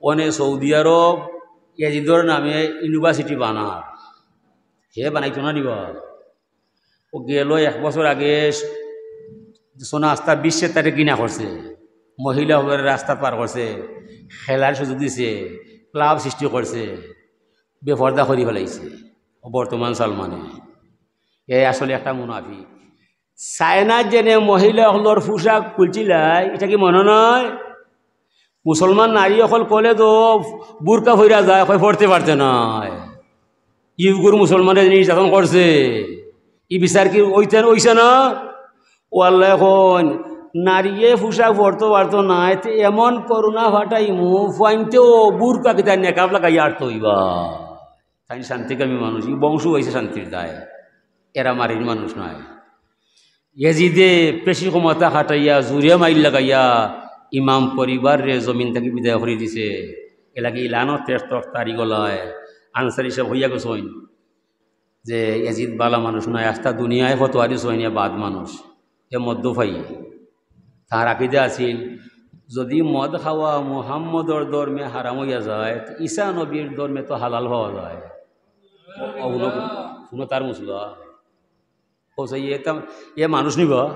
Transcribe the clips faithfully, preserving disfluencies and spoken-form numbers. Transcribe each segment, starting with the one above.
অনে সৌদি আরব এজিদর নামে ইউনিভার্সিটি বানার, হে বানাইতো না নিবা। ও গেল এক বছর আগে সনা আস্তা বিশ তারিখ কিনা করছে, মহিলা হকলরে রাস্তা পার করছে, খেলার সুযোগ দিছে, ক্লাব সৃষ্টি করছে, বেপর্দা করি ফেলাইছে। ও বর্তমান সালমানে, এ আসলে একটা মুনাফিক। চায়নার যেনে মহিলা হকলর পোশাক খুলছিলাই, ইটা কি মনো নায়? মুসলমান নারী হকল কলেজো বুরকা পইরা যায়, কয় পড়তে পারতে নায়। ইউগুর মুসলমানরে নির্যাতন করছে, ই বিচার কি অইতে, অইছে না? ও আল্লায় কইন, নারীয়ে পোশাক পড়তো পারতো নায়, তে এমন করোনা ফাটাইমু, ফুয়াইন্তেও বুরকা কিতা নেকাব লাগাইয়া আটতো অইবা। তাইন শান্তিকামী মানুষ, ই বংশ অইছে শান্তির দায়, এরা মারির মানুষ নায়। এজিদে পেশি ক্ষমতা খাটাইয়া, জুরে মাইর লাগাইয়া ইমাম পরিবাররে জমিন থাকি বিদায় করি দিছে। এলাগি ইলানো তের তরতারি গলায় আনসারি সাব অইয়া গেছইন যে এজিদ বালা মানুষ নায়, আস্তা দুনিয়ায় ফতোয়া দিছইন, এ বাদ মানুষ, এ মদ্যপায়ী। তার আকিদা আছিল, যদি মদ খাওয়া মুহাম্মদর ধর্মে হারাম অইয়া যায়, তে ঈসা নবীর ধর্মে তো হালাল পাওয়া যায়। ও, ও, হুনো, হুনো তার মুসলা। ও, সেই এ তা-, এ মানুষ নিবা?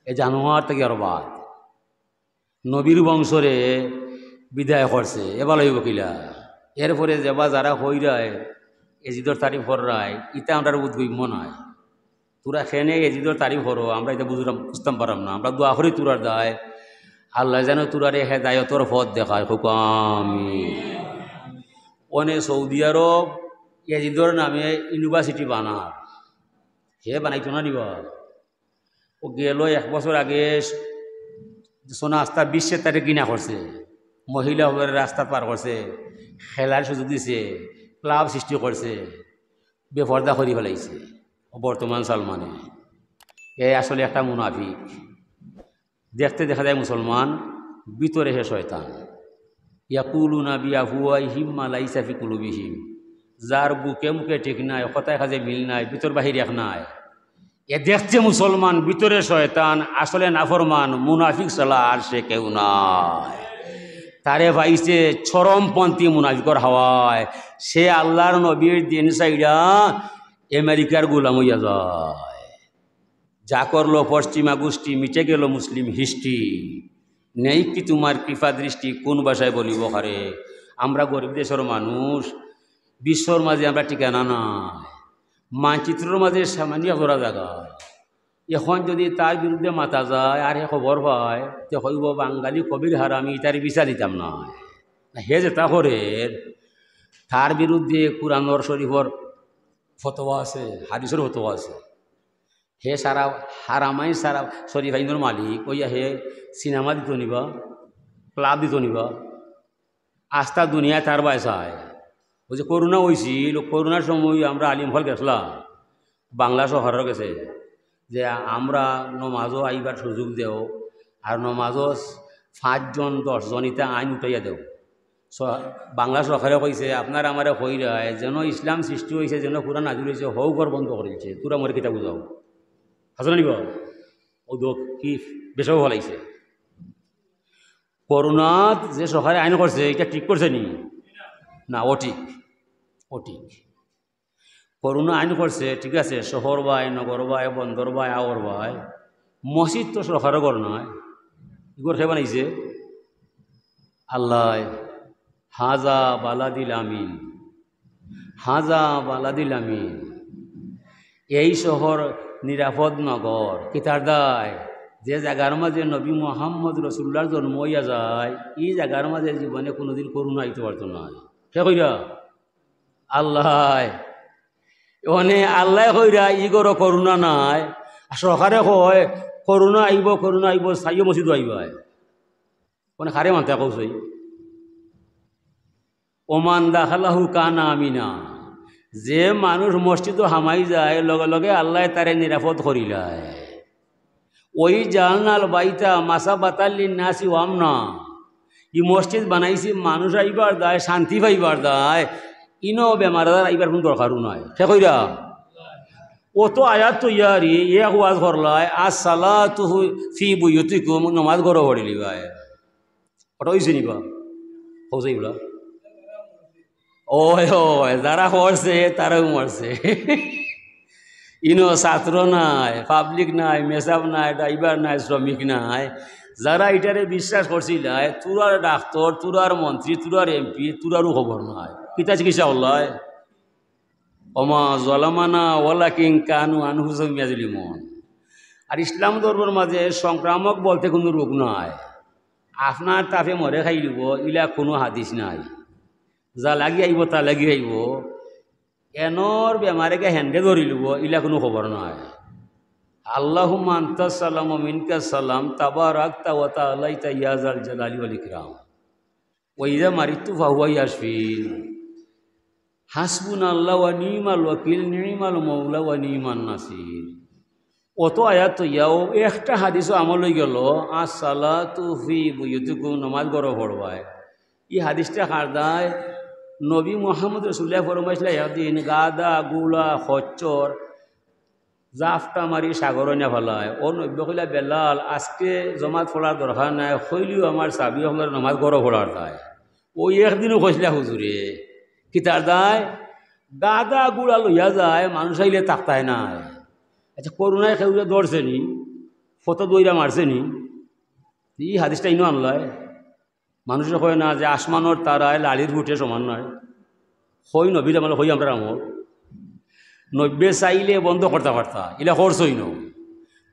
এ জানোয়ার থাকি আরো বাদ। নবীর বংশরে বিদায় করছে, এ বালা অইবো কিলা? এরপরে যেবা যারা কইরায়, এজিদর তারিফ কররায়, ইতা আমরার বোধগম্য নায়। তোরা কেনে এজিদর তারিফ করো, আমরা ইতা বুঝলাম, বুঝতাম পারলাম না। আমরা দোয়া করি তোরার দায়, আল্লায় যেন তোরারে হেদায়তর পথ দেখায়, কউক্কা আমিন। অনে সৌদি আরব এজিদর নামে ইউনিভার্সিটি বানার, হে বানাইতো না নিবা। ও গেল এক বছর আগে সনা আস্তা বিশ তারিখ কিনা করছে, মহিলা হকলরে রাস্তা পার করছে, খেলার সুযোগ দিছে, ক্লাব সৃষ্টি করছে, বেপর্দা করি ফেলাইছে। ও বর্তমান সালমানে, এ আসলে একটা মুনাফিক। দেখতে দেখা যায় মুসলমান, ভিতরে হে শয়তান। ইয়াকুলুনা বিআফওয়াহিহিম মা লাইসা ফি কুলুবিহিম। যার বুকে মুখে ঠিক নাই, কথায় কাজে মিল নাই, ভিতর বাহির এক নাই। এ দেখতে মুসলমান, ভিতরে শয়তান, আসলে নাফরমান, মুনাফিক ছাড়া আর সে কেউ নাই। তারে পাইছে চরমপন্থী মুনাফিকর হাওয়ায়। সে আল্লাহর নবীর দিন ছাইড়া আমেরিকার গোলাম অইয়া যায়। যা করলো পশ্চিমা গোষ্ঠী, মিটে গেল মুসলিম হিস্ট্রি। নেই কি তোমার কৃপা দৃষ্টি, কোন ভাষায় বলিব কারে? আমরা গরিব দেশর মানুষ, বিশ্বর মাঝে আমরা ঠিকানা নাই, মানচিত্রর মাঝে সামান্য এক জোড়া জাগা। এখন যদি তার বিরুদ্ধে মাতা যায় আর হে খবর পায়, তে কইব, "বাঙালি কবির হারামি, ইতারে ভিসা দিতাম না।" হে যেটা করের, তার বিরুদ্ধে কোরআনর শরীফর ফতোয়া আছে, হাদিসর ফতোয়া আছে। হে সারা হারামাইন সারা শরীফাইনর মালিক, অইয়া হে সিনেমা দিত নিবা, ক্লাব দিত নিবা, আস্তা দুনিয়া তার বায় চায়। ওই যে করোনা অইছিল, করোনার সময় আমরা আলিম অকল গেছলা বাংলা সরকারর গেছে যে আমরা নমাজো আইবার সুযোগ দেও, আর নমাজো পাঁচজন দশজন ইতা আইন উঠাইয়া দেও। স-, বাংলা সরকারে কইছে, "আপনারা আমারে কইরায় যেন ইসলাম সৃষ্টি অইছে, যেন কোরআন নাজিল অইছে, হউ ঘর বন্ধ করি দিছে, তোরা মরে কিতা বুঝাও?" হাছানি নিবা? ও দোক কি বেশাও ফলাইছে। করোনাত যে সরকারে আইন করছে, ইটা ঠিক করছে নি? না, ও ঠিক, ও ঠিক। করোনা আইন করছে, ঠিক আছে, শহর বায়, নগর বায়, বন্দর বায়, আওর বায়, মসজিদ তো সরকারর ঘর নায়, ইগর কে বানাইছে? আল্লায়। হাজা বালাদিল আমিন, হাজা বালাদিল আমিন। এই শহর নিরাপদ নগর। কিতার দায়? যে জাগার মাঝে নবী মোহাম্মদ রসুল্লাহর জন্ম অইয়া যায়, ই জাগার মাঝে জীবনে কোনোদিন করোনা আইতে পারতো নায়। কে কইরা? আল্লায়। মানে আল্লায় কইরা, ই ঘরো করোনা নাই। আর সরকারে কয়, "করোনা আইব, করোনা আইব, চাইও মসজিদো আইবায়।" মানে কারে মানতে কও চাই? ওমান দাখালাহু কানা আমিনা। যে মানুষ মসজিদো হামাই যায়, লগে লগে আল্লায় তারে নিরাপদ করিলায়। ওই জালনাল বাইতা মাসাবাতাল লিন্নাসি ওয়া আমনা। ই মসজিদ বানাইছি মানুষ আইবার দায়, শান্তি পাইবার দায়, ইনো বেমার আজার আইবার কোনো দরকারও নাই। কে কইরা? ও তো আয়াত তো ইয়ারি, এক ওয়াজ করলায়, "আসসালাতু ফি বুয়ুতিকুম", নমাজ ঘরো পড়িলিবায়। ওটা অইছে নি বা? হৌসে ইগুলা। ওই, ওই, যারা করছে, তারাও মরছে। ইনো ছাত্র নাই, পাবলিক নাই, মেসাব নাই, ড্রাইভার নাই, শ্রমিক নাই। যারা ইটারে বিশ্বাস করছিলায়, তুরার ডাক্তর, তুরার মন্ত্রী, তুরার এমপি, তুরারও খবর নাই। কিতা চিকিৎসা করলায়? ওমা জালামানা ওয়ালাকিন কানু আনফুসাহুম ইয়াজলিমুন। আর ইসলাম ধর্মর মাঝে সংক্রামক বলতে কুনু রোগ নাই। আপনার তাপে মরে খাইলিব, ইলা কুনু হাদিস নাই। যা লাগি আইব, তা লাগি আইব। এনর বেমারে গিয়া হেন্ডে ধরিলিব, ইলা কুনু খবর নাই। আল্লাহুম্মা আনতাস সালাম ওয়া মিনকাস সালাম, তাবারাকতা ওয়া তাআলাইতা ইয়া যাল জালালি ওয়াল ইকরাম। ওয়া ইযা মারিদতু ফাহুয়া ইয়াশফিন। হাসবুনাল্লাহু ওয়া নি'মাল ওয়াকিল, নি'মাল মাওলা ওয়া নি'মান নাসির। অত আয়াত তো ইয়াও একটা হাদিসও আমল অইগেল, আসসালাতু ফি বুয়ুতিকুম, নমাজ ঘরো পড়বায়। ই হাদিসটা কার দায়? নবী মুহাম্মদ রাসূলুল্লাহ ফরমাইছলা, একদিন গাদা, ঘুড়া, খচ্চর জাফটা মারি সাগরো নিয়া ফালায়। অউ নবীয়ে কইলা, বেলাল, আজকে জমাত পড়ার দরকার নাই, কইলিও আমার সাহাবী অকলরে নমাজ ঘরো পড়ার দায়। অউ একদিনও কইছলা হুজুরে, কিতার দায়? গাদা ঘুড়া লইয়া যায়, মানুষ আইলে থাকতায় নায়। আচ্ছা, করোনায় কেউরে ধরছে নি? ফটো দইরা মারছে নি? ই হাদিসটা ইনো আনলায়। মানুষে কয় না যে আসমানর তারায় লাড়ির ফুটে সমান নায়। কই নবীর আমল, কই আমরার আমল। নবীয়ে চাইলে বন্ধ করতা পারতা, ইলা করছইন।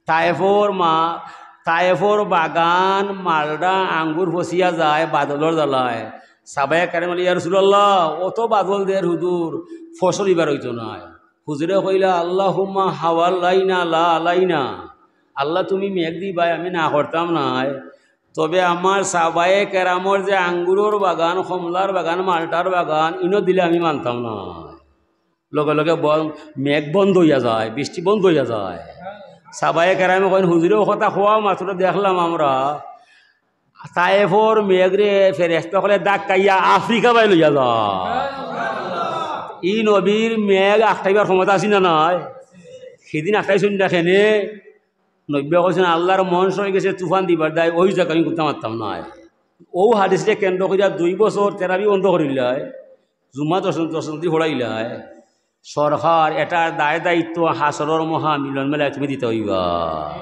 তায়েফর মা-, তায়েফর বাগান, মালডা, আঙ্গুর ফছিয়া যায় বাদলর জ্বালায়। সাহাবায়ে কেরাম বলে, "ইয়া রাসূলুল্লাহ, অত বাদল দের হুজুর, ফসল ইবার অইতো নায়।" হুজুরে কইলা, "আল্লাহুম্মা হাওয়ালাইনা লা আলাইনা।" আল্লাহ, তুমি মেঘ দিবায়, আমি না করতাম নায়। তবে আমার সাহাবায়ে কেরামর যে আঙ্গুরর বাগান, কমলার বাগান, মালটার বাগান, ইনো দিলে আমি মানতাম না। লগে লগে বন-, মেঘ বন্ধ অইয়া যায়, বৃষ্টি বন্ধ অইয়া যায়। সাহাবায়ে কেরামে কইন, "হুজুরে, অউ কথা কওয়া মাত্র দেখলাম আমরা, তায়েফর মেঘরে ফেরেশতা অকলে ধাক্কাইয়া আফ্রিকা বায় লইয়া যায়।" ই নবীর মেঘ আটকাইবার ক্ষমতা আছে না নাই? হিদিন আটকাইছইন না কেনে? নবীয়ে কইছইন, "আল্লাহর মন সই গেছে তুফান দিবার দায়, অউ জাগা আমি ঘুরতাম পারতাম নায়।" অউ হাদিসরে কেন্দ্র করিয়া দুই বছর তেরাবি বন্ধ করিলায়, জুম্মা দশ, দশ দি পড়াইলায়। সরকার এটার দায় দায়িত্ব হাশরর মহা মিলন মেলায় তুমি দিতা অইবা।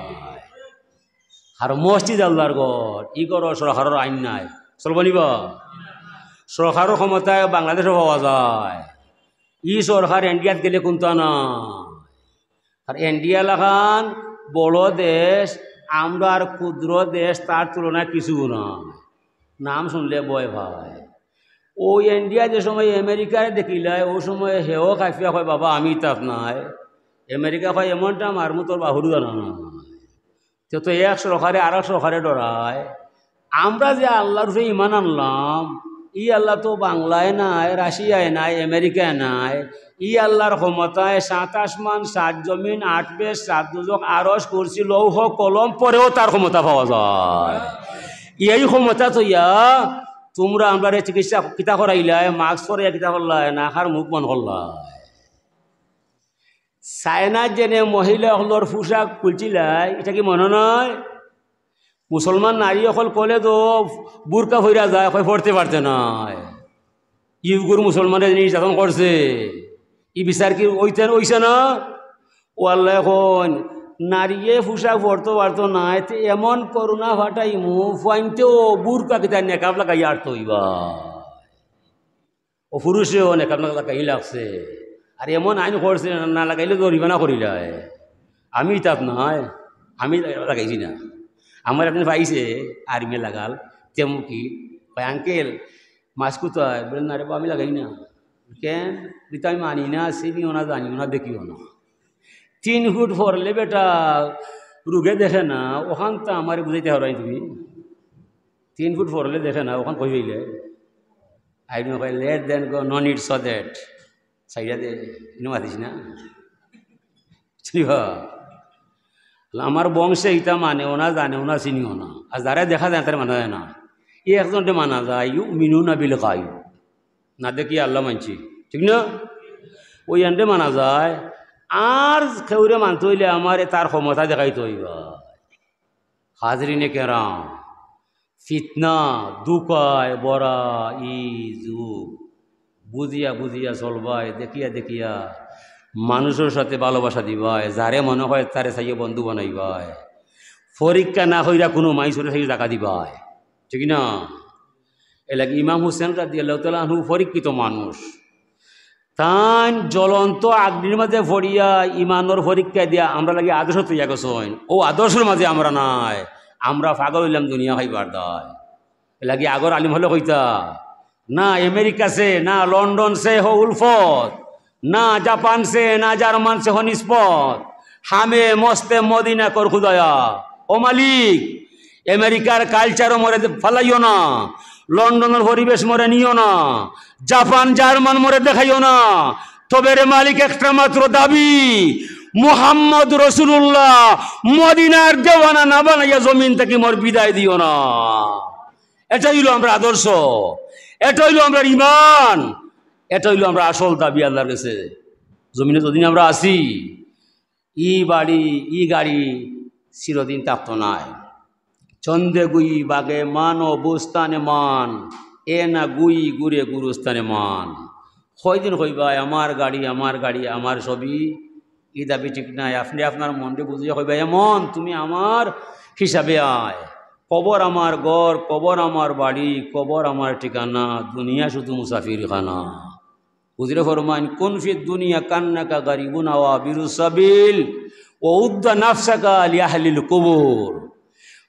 আর মসজিদ আল্লাহর ঘর, ই ঘরো সরকারর আইন নাই, চলবো নিবা? সরকারর ক্ষমতায় বাংলাদেশো পাওয়া যায়, ই সরকার ইন্ডিয়াত গেলে কুন্তা না। আর ইন্ডিয়া লাখান বড় দেশ, আমরার ক্ষুদ্র দেশ, তার তুলনায় কিছু না। নাম শুনলে ভয় পায়। অউ ইন্ডিয়া যে সময় আমেরিকারে দেখিলায়, অউ সময় হেও কাঁপিয়া কয়, "বাবা, আমি ইতাত নায়।" আমেরিকা কয়, "এমনটা মারমু তোর বাহুরু জানা না।" তে তো এক সরকারে আরক সরকারে ডরায়। আমরা যে আল্লাহর উপরে ইমান আনলাম, ই আল্লাহ তো বাংলায় নাই, রাশিয়ায় নাই, আমেরিকায় নাই। ই আল্লাহর ক্ষমতায় সাত আসমান, সাত জমিন, আট বেহেশত, সাত দোজখ, আরশ, কুরসি, লৌহ, কলম, পরেও তার ক্ষমতা পাওয়া যায়। এই ক্ষমতা থইয়া তুমরা আমরারে চিকিৎসা কিতা করাইলায়, মাস্ক পরাইয়া কিতা করলায়, নাক আর মুখ বন্ধ করলায়। চায়নাত যেনে মহিলা অকলর পোশাক খুলছিলায়, ইটা কি মনো নায়? মুসলমান নারী অকল কলেজো বুরকা পরিয়া যায়, কয় পড়তে পারতে নায়। ইউগুর মুসলমানরে যে নির্যাতন করছে, ই বিচার কি অইতে, অইছে না? অউ আল্লায় কইন, নারীয়ে পোশাক পরতো পারতো নায়, তে এমন করোনা ফাটাইমু, ফুয়াইন্তেও বুরকা কিতা নেকাব লাগাইয়া আটতো অইবা। অউ পুরুষেও নেকাব না লাগাই লাগছে। আর এমন আইন করছে, না লাগাইলে জরিমানা করিলায়। আমি ইতাত নায়, আমি লাগাইছি না। আমার একদিন পাইছে, আর্মি লাগাল, তেমুকি, কয়, "আঙ্কেল, মাস্ক কোথায়?" বলে, "না রে বা, আমি লাগাই না।" "কেন?" বলে, "আমি মানি না, চিনিও না, জানিও না, দেখিও না।" তিন ফুট পড়লে বেটা রোগে দেখে না, অখান তো আমারে বুঝাইতে পারবায় তুমি। তিন ফুট পড়লে দেখে না, অখান কই অইলে? আইন কয়, "Let them go, no need so that।" সাইডা দে, ইনো মাতিস না। ঠিক হয়? আমার বংশে ইতা মানেও না, জানেও না, চিনিও না। আর যারা দেখা যায়, তারা মানা যায় না। এই একজনরে মানা যায়, ইউমিনুনা বিল গায়ব। না দেখি আল্লাহ মানছি, ঠিক না? অউ এনরে মানা যায়। আর কেউরে মানতে অইলে আমারে তার ক্ষমতা দেখাইতে অইবা। হাজিরিনে কেরাম, ফিতনা, ধুকায় ভরা ই যুগ। বুঝিয়া বুঝিয়া চলবায়, দেখিয়া দেখিয়া মানুষর সাথে ভালোবাসা দিবায়, যারে মনে কয় তারে চাইয়া বন্ধু বানাইবায়। পরীক্ষা না কইরা কুনু মাইনষরে চাইয়া টাকা দিবায়, ঠিক না? এরলাগি ইমাম হুসেন রাদিয়াল্লাহু তাআলা আনহু পরীক্ষিত মানুষ। তাইন জ্বলন্ত আগ্নির মাঝে পড়িয়া ইমানর পরীক্ষা দিয়া আমরার লাগি আদর্শ তৈয়ার করছইন। অউ আদর্শর মাঝে আমরা নাই, আমরা পাগল অইলাম দুনিয়া খাইবার দায়। এরলাগি আগর আলিম অকলে কইতা, "না আমেরিকা সে, না লন্ডন সে হো উলফত, না জাপান সে, না জার্মান সে হো নিসবত, হামে মস্তে মদিনা কর খুদায়া।" ও মালিক, আমেরিকার culture মরে ফালাইও না, লন্ডনর পরিবেশ মরে নিও না, জাপান জার্মান মরে দেখাইও না। তবে রে মালিক, একটা মাত্র দাবি, মুহাম্মদ রাসূলুল্লাহ মদিনার দেওয়ানা না বানাইয়া জমিন থাকি মোর বিদায় দিও না। এটা অইলো আমরার আদর্শ, এটা অইলো আমরার ইমান, এটা অইলো আমরার আসল দাবি আল্লাহর কাছে। জমিনে যতদিন আমরা আছি, ই বাড়ি, ই গাড়ি চিরদিন থাকতো নায়। চন্দে গুই বাগে মান ও বুস্তানে মান, এ না গুই গুরে গুরুস্তানে মান। কয়দিন কইবায়, "আমার গাড়ি, আমার গাড়ি, আমার ছবি"? ই দাবি ঠিক নায়। আপনে আপনার মনরে বুঝিয়া কইবায়, "এমন তুমি আমার হিসাবে আয়।" কবর আমার ঘর, কবর আমার বাড়ি, কবর আমার ঠিকানা, দুনিয়া শুধু মুসাফিরখানা। হুজুরে ফরমাইন, "কুন ফিদ দুনিয়া কান্নাকা গারিবুন আও আবিরুস সাবিল, ওয়া উদ্দা নাফসাকা লিআহলিল কুবুর।"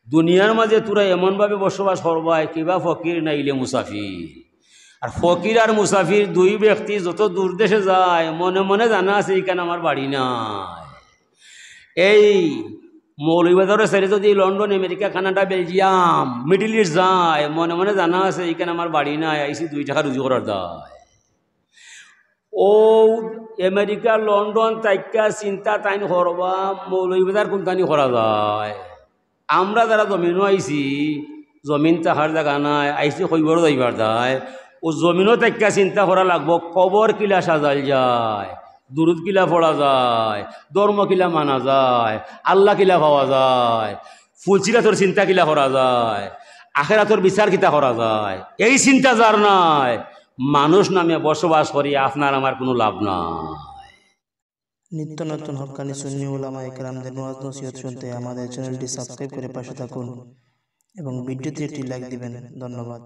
দুনিয়ার মাঝে তোরা এমনভাবে বসবাস করবায়, কিবা ফকির নাইলে মুসাফির। আর ফকির আর মুসাফির দুই ব্যক্তি যত দূর দেশে যায়, মনে মনে জানা আছে, "ইখান আমার বাড়ি নায়।" এই মৌলভীবাজারর সাইডে যদি London, America, Canada, Belgium, middle east যায়, মনে মনে জানা আছে, "ইখান আমার বাড়ি নায়, আইছি দুই টাকা রুজি করার দায়।" অউ আমেরিকা, লন্ডন থাকিয়া চিন্তা তাইন করবা, মৌলভীবাজার কুনখানি করা যায়। আমরা যারা জমিনো আইছি, জমিন থাকার জাগা নাই, আইছি কইবরো যাইবার দায়। অউ জমিনো থাকিয়া চিন্তা করা লাগবো, কবর কিলা সাজাইল যায়, দুরুদ কিলা পড়া যায়, ধর্ম কিলা মানা যায়, আল্লাহ কিলা পাওয়া যায়, ফুলসিরাতর চিন্তা কিলা করা যায়, আখেরাতর বিচার কিতা করা যায়, এই চিন্তা যার নাই, মানুষ নামে বসবাস করি আপনার আমার কুনু লাভ নাই। নিত্য নতুন হক্কানি সুন্নি উলামায়ে কেরামদের ওয়াজ নসিহত শুনতে আমাদের চ্যানেলটি সাবস্ক্রাইব করে পাশে থাকুন এবং ভিডিওতে একটি লাইক দিবেন। ধন্যবাদ।